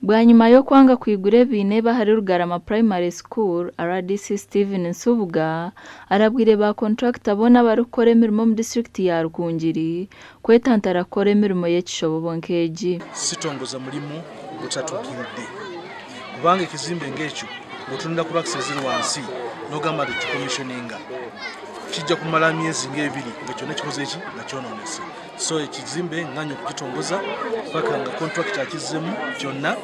Bwanyima y'okwanga kwigura ebiina ebi ahari Rugarama Primary School, RDC Stephen Nsubuga arabwire ba konturakita boona abarikukora emirimo omu disiturikiti ya Rukungiri kwetantara kukora emirimo y'ekishobobo nk'egi. Sitongoza murimu gutatuukiridde kubanga ekizimbe ng'ekyo bw'otunula cracks eziri wansi n'ogamba nti kicommissioninga kijja kumala myezi ng'ebiri nga kyonna kikoze ki nga kyonoonese. So ekizimbe nganye okukitongoza paka nga contractor akizzemu kyonna,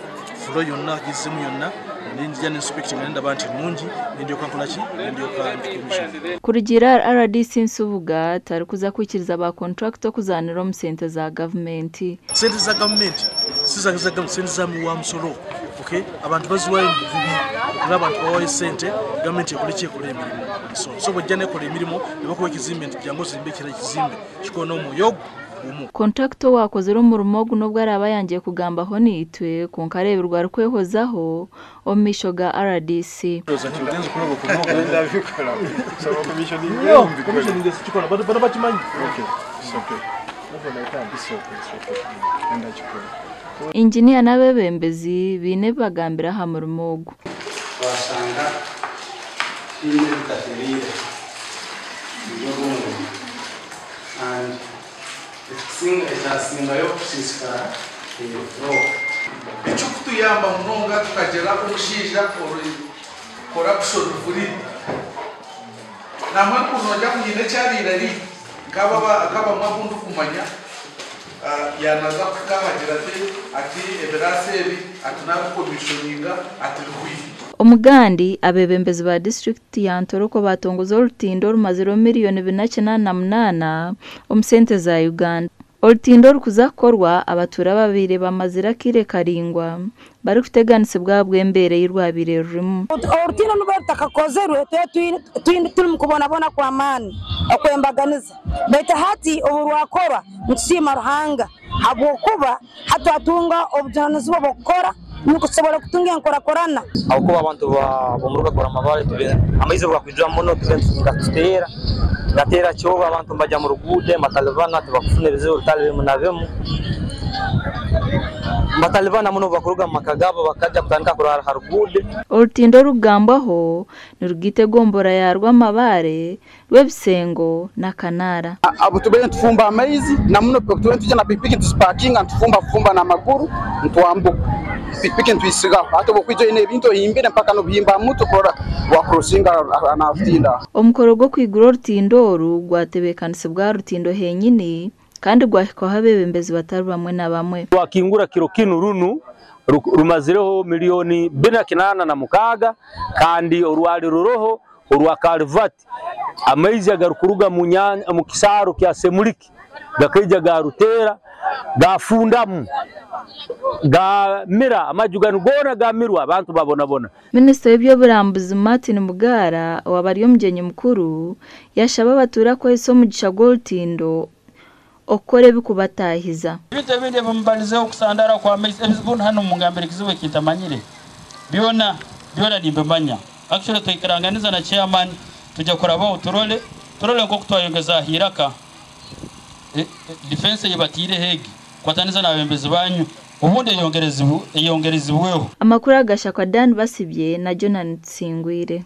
floor yonna agizzemu yonna nenjija ne inspecting nendaba nti nnungi nendyoka nkola ki nendyoka ngicommission. Kurugiirira ahari rdc Nsubuga tarikuza kwikiriza ba contractor okuzaanira omu sente za gavumenti. Sente za gavumenti si za gavumenti, sente za muwi wa musolo okay? Abantu baziwayo mu buvubi okulaba nti bawayo sente gavumenti ekole ki ekole emirimu. So so bwejja nekola emirimu ne bakuwa ekizimbe nti jangu ozimbe kira ekizimbe kikole n'omwoyo ogwo gumu. Konturakita owaakozire omurimo ogu n'obu araabe ayangire kugambaho naitwe, kwonka areebirwe arikwehozaho omu maisho ga rdc. Inginiya n'abeebembezi baine ebi bagambire aha murimo ogu. Twashanga haine ebitatereire omuri ogu omurimo and ekyasingayo kusiisikara eyo floor. Ekirikutuyamba munonga tukagira omushaija ori corruption free. Nambwenu ku nogira ngu haine eki abaire ari nk'abamwe abu ndikumanya yaanaza kuhika aha agira ati ati ebiraasa ebi ati naabikomishoniinga ati bihweire. Omugandi, abeebembezi ba disiturikiti ya Ntoroko baatongoza orutindo orumazireho miriyoni bina kinaana na munaana omu sente za Uganda. Orutindo orukuza kukorwa abatuura ababaire bamazire akaire karaingwa barikuteganisibwa ahabw'embeera ei rwabaire rurimu. Orutindo nubwo rutakakozerwe twaba turi omu kubonabona kw'amaani okw'embaganiza baitu hati obu rwakorwa nitusiima Ruhanga habwokuba hati twatunga obujunanizibwa bw'okukora nikusobora kutunga enkurakurana. Ahabw'okuba abantu b'omuruka gwa Rwamabare amaizi obu gakwijura muno tube nituteera gateera kyobo abantu nibagya mu ruguudo mbatalibana tibakufuna ebizibu bitari bimwe na bimwe. Mbatalibana muno obu bakuruga mu maka gaabo bakajya kutandika kuraara ha ruguudo. Orutindo orukugambwaho nirugaita egombora ya Rwamabare, Rwebisengo na Kanaara. Abu tubaire nitufumba amaizi na muno tubaire nitwija na pikipiki nituzipakinga nitufumba fumba n'amaguru nitwambuka pikipiki nitwisigaho hati obu okwija oine ebintu ohimbire mpaka n'obuhimba aha mutwe kurora wakurosinga n'arutindo aho. Omukoro gw'okwigura orutindo oru gwatebeekanisibwa aha rutindo henyini kandi gwahikwaho abeebembezi batari bamwe na bamwe. Twakingura kiro kinu runu rumazireho milioni bina 86 kandi orwali ruroho orwa Kalivati amaizi agarikuruga mu kisaaru kya Semuliki gakaija garuteera gafundamu gamira amaju ganu goona gamirwa abantu babonabona. Minisita w'eby'oburambuzi Martin Mugaara owaaba ari omugyenyi mukuru yashaba abatuura kukozesa omugisha gw'orutindo okukora ebikubataahiza. Ebintu ebindi ebi mubalizeho okusandara kw'amaizi ebizibu hanu mungambire ekizibu ekintamanyire byona byona nimbimanya actually twaikiranganiza na chairman tujya kurabaho turole turole nk'oku twayongeza aha iraka defense ei bataireho egi kwataniza n'abebembezi banyu obundi eyongerezibweho. Amakuru agashakwa Dan Basibye na Jonan Tusingwire.